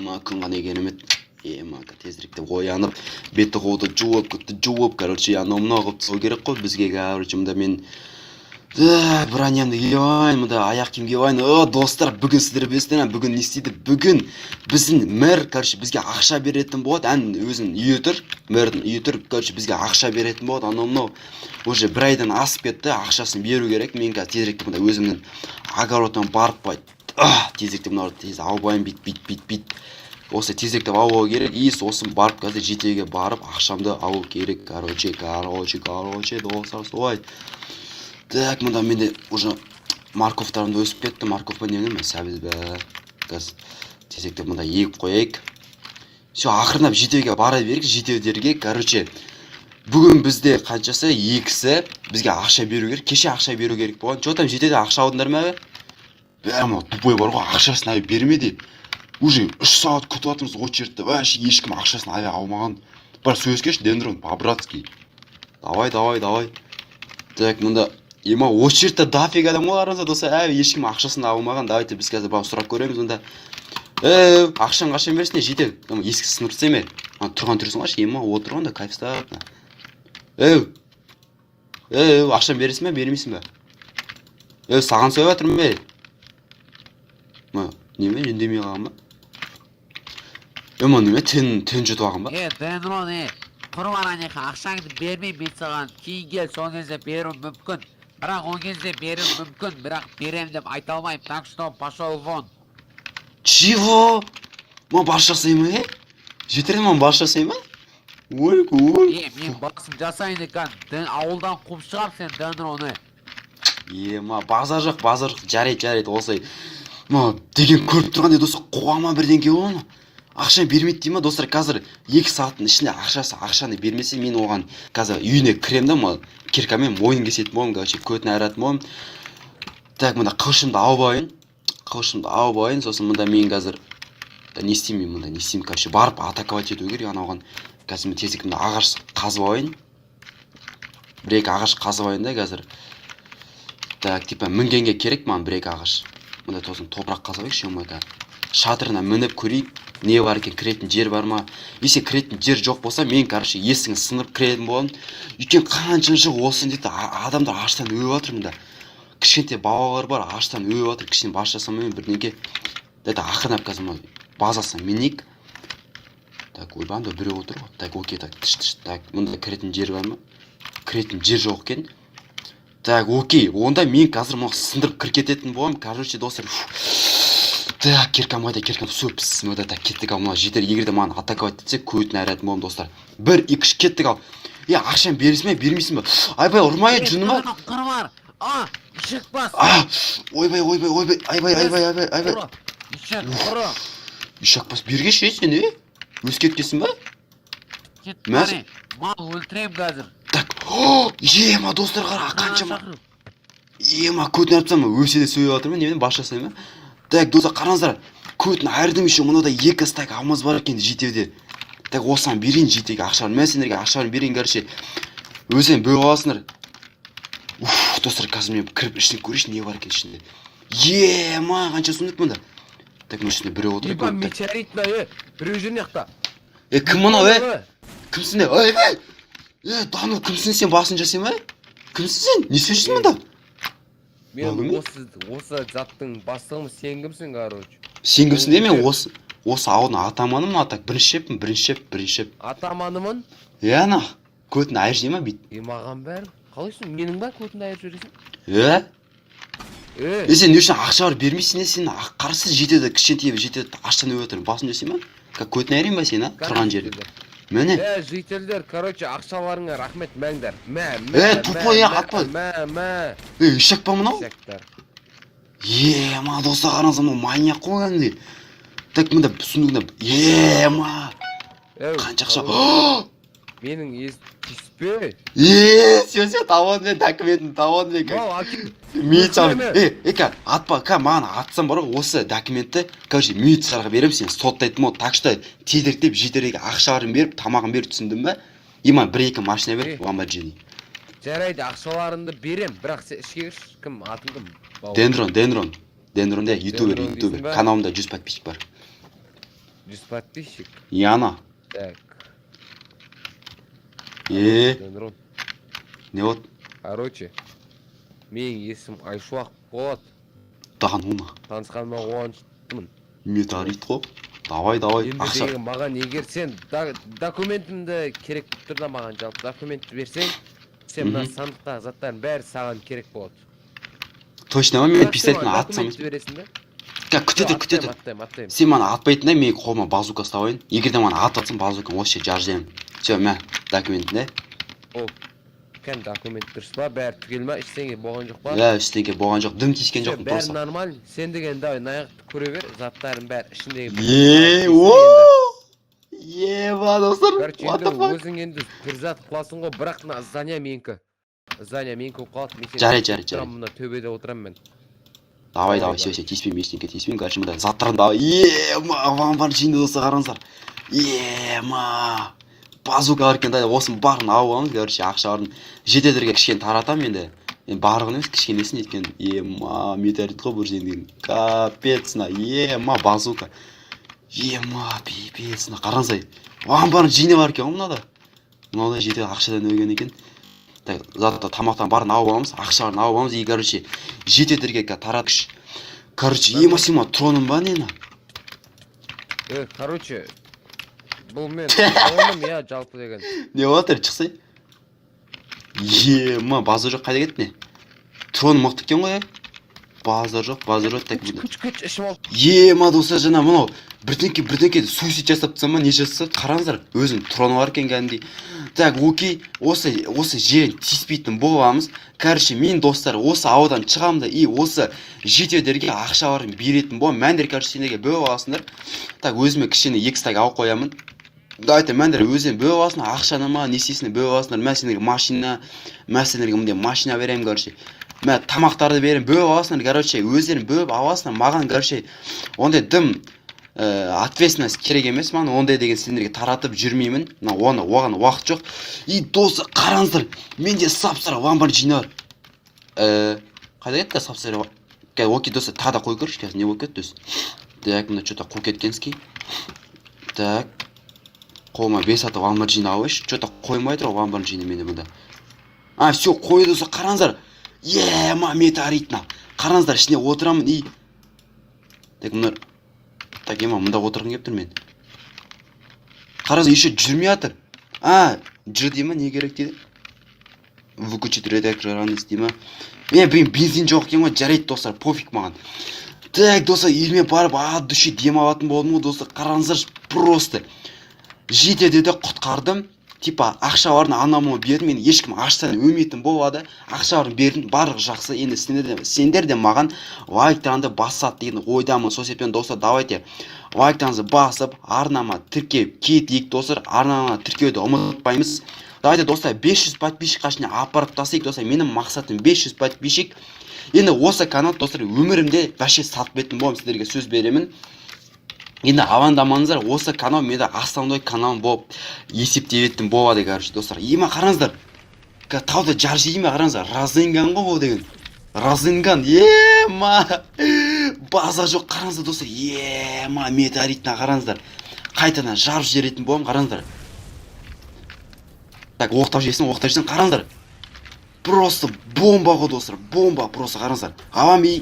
Ема, күн қандай керемет! Ема, тезірек деп оянып, беті қолды жуып, көтті жуып, короче, анау мынау қылып тастау керек қой бізге. Короче, мында мен бронямды киіп алайын, мында аяқ киім киіп алайын. О, достар, бүгін сіздер білесіздер ме, бүгін не істейді? Бүгін біздің мэр, короче, бізге ақша беретін болады. Ән, өзінің үйі тұр, мэрдің үйі тұр. Короче, бізге ақша беретін болады. Анау мынау уже бір айдан асып кетті, ақшасын беру керек. Мен қазір тезірек мында өзімнің огородыма барып, былай тезірек мыналарды тез алып алайын. Бүйтіп, бүйтіп, бүйтіп, бүйтіп, осы тезірек алу керек. И сосын барып, қазір жетеге барып, ақшамды алу керек. Короче, достар, солай. Так, мында менде уже морковтарым да өсіп кетті. Морковь па, не ме, сәбіз бе? Қазір тезірек мында егіп қояйық. Все, ақырындап жетеуге бара берейік. Жетеудерге, короче, бүгін бізде қаншасы, екісі бізге ақша беру керек. Кеше ақша беру керек болған. Че там, жетеуде ақша алдыңдар ма? Бәрі мынау тупой бар ғой, ақшасын әлі бермеді. Уже 3 сағат күтіп жатырмыз очередьте, вообще ешкім ақшасын әлі алмаған. Бар, сөйлескенші, Дендрон, по братски. Давай, давай, давай. Так, мында, ема, очередьте дофига адам ғой, қараңыздар, достар, әлі ешкім ақшасын алмаған. Давайте біз қазір барып сұрап көреміз мында. Е, ақшаны қашан бересің, жетел? Есік сындырып тастай ме? Ана тұрған тұрсың ғой, ема, отыр ғой анда, кайф ұстап. Еу, еу, ақшаны бересің бе, бермейсің бе? Еу, саған сөйлеп жатырмын бе? Мына неме, үндемей қалған ба? Е, мына неме, тілін жұтып алған ба? Е, Денрон, е, құрбан, анеқа, ақшаңды бермеймін мен саған. Кейін кел, сол кезде беруім мүмкін. Бірақ ол кезде беруім мүмкін, бірақ беремін деп айта алмаймын. Так что пошел вон. Чего? Мына бас жасай ма, е? Жетер, мына бас жасай ма? Ой, ой! Е, мен басым жасайын екен. Ден ауылдан қуып шығар сен, Денрон, е. Ема, базар жоқ, базар жоқ. Жарайды, жарайды, осылай. Мына деген көріп тұрғандай, достар, қуама бірдеңке ғой ана. Ақша бермейді дей ма, достар? Қазір 2 сағаттың ішінде ақшаны бермесе, мен оған қазір үйіне кіремін да, мына киркамен мойнын кесетін боламын, короче, көтін айыратын боламын. Так, мында қылышымды алып алайын, қылышымды алып алайын. Сосын мында мен қазір не істеймін? Мен мында не істеймін? Короче, барып атаковать ету керек анауған. Қазір мен тезірек мында ағаш қазып алайын, бір екі ағаш қазып алайын да қазір. Так, типа мінгенге керек маған бір екі ағаш. Мында тосын топырақ қазып алайықшы. Ё, шатырына мініп көрейік, не бар екен, кіретін жер бар ма? Если кіретін жер жоқ болса, мен, короче, есігін сындырып кіретін боламын. Өйткені қанша жыл осы дейді, адамдар аштан өліп жатыр. Мында кішкентай балалар бар, аштан өліп жатыр. Кішкене бас жасамай бірдеңке. Это ақырындап қазір мына базасына мінейік. Так, ойбай, анда біреу отыр ғой. Так, окей, так, тыш, тыш. Так, мында кіретін жер бар ма? Кіретін жер жоқ екен. Так, окей, онда мен қазір мына сындырып кіріп кететін боламын. Короче, достар, фу. Так, киркам қайда, киркам? Все, бісміллә. Так, кеттік. Ал, мына жетер, егер де маған атаковать етсе, көтін айыратын боламын, достар. Бір, екі, үш, кеттік. Ал, е, ақшаны бересің бе, бермейсің бе? Айбай, ұрма, е, жыныма. Қыр а, ишек бас. А, ойбай, ойбай, ойбай, айбай, айбай, айбай, айбай! Құры, ишек, құры. Ишак бас, бергеші, е, сен, е, өсіп кеткенсің ба? Кет, Мә. қане, мал өлтірем қазір. Так, ема, достар, қара, қаншама. Ема, көтін айырып тастадым. Өсе де сөйлеп жатыр ма, немене, бас жасай ма? Так, достар, қараңыздар, көтін айырдым. Еще мынада екі стак алмаз бар екен жетеуде. Так, осыған берейін жетеуге ақшаны. Мә, сендерге ақшаны берейін, короче, өздерің бөліп аласыңдар. Уф, достар, қазір мен кіріп ішіне көрейінші, не бар екен ішінде. Ема, қанша сундук мында! Так, мына ішінде біреу отыр Ебан екен. Так. Метеорит мына, е, біреу жүр мына жақта. Е, кім мынау, е? Кімсің, е? Ойбай, е, Дану, кімсің сен? Басын жасай ма? Кімсің сен? Не істеп жүрсің мында? Мен Мынау кім? осы заттың бастығымын, сен кімсің, короче? Сен кімсің де? Мен осы ауылдың атаманымын. А так, бірінші шефпін, бірінші шеф, бірінші шеф. Атаманымын. Е, ана көтін айырып жей ма бүйтіп? Е, маған бәрі қалайсың, менің ба көтімді айырып жібересің? Е. Е. Е, сен не үшін ақша бар бермейсің? Е, сен қарсы жетеді, кішкентай жетеді, аштан өліп жатыр, басын жасай ма? Как, көтін айырайын ба сені, а, тұрған жерде міне. Е, жительдер, короче, ақшаларыңа рахмет, мәңдер, мә, мә. Е, тупой, е, атпа. Мә, мә. Е, ишак па мынау? Ишактар. Ема, достар, қараңыздар, мынау маньяк қой кәдімгідей. Так, мында сундугында, ема, Еу, қанша ақша! Менің ес тиіспе. Е, все, все, табамын мен документін, табамын мен. Мынау әкел. Милицияны. Өлтіреме. Е, ека, атпа, ка, маған атсам бар ғой, осы документті, короче, милицияларға беремін, сені соттайтын болады. Так что тезіректеп жетерге ақшаларын беріп, тамағын беріп, түсіндің ба? И маған бір екі машина бер. Е. Ламборджини. Жарайды, ақшаларыңды берем, бірақ сен ішке кірші. Кім, атың кім, бауыр? Дендрон, Дендрон, Дендрон де, ютубер. Дендрон Ютубер. дейсің ба? Каналымда 100 подписчик бар. 100 подписчик. Яна. Так. Е, Денрон. не болды? Короче, менің есімім Айшуақ болады. Да ну на. Танысқаныма қуаныштымын. Метеорит қой. Давай, давай. Енді Ақша. деген маған егер сен документімді керек болып тұр да маған, жалпы документті берсең, сен мына сандықтағы заттардың бәрі саған керек болады. Точно ма? Мен Бірақ сен пистолетпен маған атсам. документті бересің да? Ка, күте тұр, күте тұр. Аттаймын, аттаймын. Сен маған атпайтындай, мен қолыма базука ұстап алайын. Егер де маған атып атсаң, базуканы осы жерде жарып жіберемін. Все, мә, документін де. Кән, документ дұрыс па? Бәрі түгел ма? Ештеңе болған жоқ па? Иә, ештеңе болған жоқ. Дым тиіскен Всё, жоқпын бәрі просто. нормально. Сен деген давай мына жақты көре бер, заттардың бәрі ішіндегі. Е, о! Еба, достар. Короче, What the енді fuck? өзің енді бір зат қыласың ғой, бірақ мына здание менікі. Здание менікі болып қалады. Мен сені Жарайды, жарайды, отырамын, жарайды. мына төбеде отырамын мен. Давай, давай, все, все, тиіспеймін, ештеңе тиіспеймін. Короче, мында заттарын да. Ема, вампар достар, қараңыздар. Ема. Базука бар екен, да, осының барын алып аламыз, короче, ақшаларын жетедерге кішкене таратамын енді. Енді барлығын емес, кішкенесін, өйткені ема, метеорит қой бұл жерден. Капец, мына, ема, базука. Ема, пипец, мына қараңыздар. Ламборджини бар екен ғой мынада. Мынау жеті ақшадан өлген екен. Так, зато тамақтан барын алып аламыз, ақшаларын алып аламыз и, короче, жетедерге таратқыш. Короче, ема, сен троным ба, нені? Е, короче, бұл мен троным, иә, жалпы деген. Не болып жатыр, шықсай. Ема, базар жоқ, қайда кетті не? Трон мықты екен ғой, е? Базар жоқ, базар жоқ, так. Күч, күч, ішіп ал. Ема, достар, жаңа мынау бірдеңке бірдеңке суицид жасап тастаса ма, не жасаса, қараңыздар, өзінің троны бар екен кәдімгідей. Так, окей, осы жерін тиіспейтін боламыз. Короче, мен, достар, осы аудан шығамын да и осы жетедерге ақшаларын беретін боламын. Мәндер, короче, сендерге бөліп аласыңдар. Так, өзіме кішкене екі стак алып қоямын. Давайте, мәндер, өздерің бөліп аласыңдар ақшаны ма, не істейсіңдер, бөліп аласыңдар. Мә, сендерге машина, мә, сендерге мындай машина беремін, короче, мә, тамақтарды беремін, бөліп аласыңдар. Короче, өздерің бөліп аласыңдар. Маған, короче, ондай дым ответственность керек емес маған ондай деген, сендерге таратып жүрмеймін мына, оны оған уақыт жоқ. И, достар, қараңыздар, менде сап сары Ламборджини бар. Қайда кетті сап сары? Окей, достар, тағы да қойып көрші, қазір не болып кетті өзі. Так, мына че то қуып кеткенский. Так, қолыма бес аты Ламборджини алып алайыншы. Че то қоймай тұр ғой Ламборджини менде мында. А, все, қойды, достар, қараңыздар. Ема, метеорит мына, қараңыздар, ішіне отырамын и так, мына, так, ема, мында отырғым келіп тұр мен. Қараңыз, еще жүрмей жатыр. А, жүр дей ма, не керек дейді? Выключить редактор ранец дей ма? Е, блин, бензин жоқ екен ғой. Жарайды, достар, пофиг маған. Так, достар, үйіме барып от души демалатын болдым ғой. Достар, қараңыздаршы, просто жетеді де құтқардым. Типа ақшаларын анау бердім, енді ешкім аштан өлмейтін болады. Ақшаларын бердім, барлығы жақсы. Енді сендер де маған лайктарыңды басады деген ойдамын. Сол себептен, достар, давайте лайктарыңызды басып, арнама тіркеп кетейік. Достар, арнама тіркеуді ұмытпаймыз. Давайте, достар, 500 подписчикқа шейін апарып тастайық. Достар, менің мақсатым 500 подписчик. Енді осы канал, достар, өмірімде вообще сатпайтын боламын, сіздерге сөз беремін. Енді алаңдамаңыздар, осы канал менде основной каналым болып есептелетін болады. Короче, достар, ема, қараңыздар, тауды жарып жей ме, қараңыздар, Разенган ғой бұл деген, Разенган. Ема, база жоқ, қараңыздар, достар. Ема, метеоритына қараңыздар, қайтадан жарып жіберетін боламын, қараңыздар. Так, оқтап жесін, оқтап жесін. Қараңыздар, просто бомба ғой, достар, бомба просто, қараңыздар. Алам и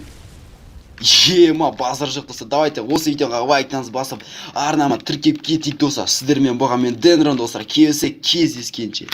ема, базар жоқ. Достар, давайте осы видеоға лайктарыңызды басып, арнама тіркеп кетейік. Достар, сіздермен болған мен, Денрон. Достар, келесі кездескенше.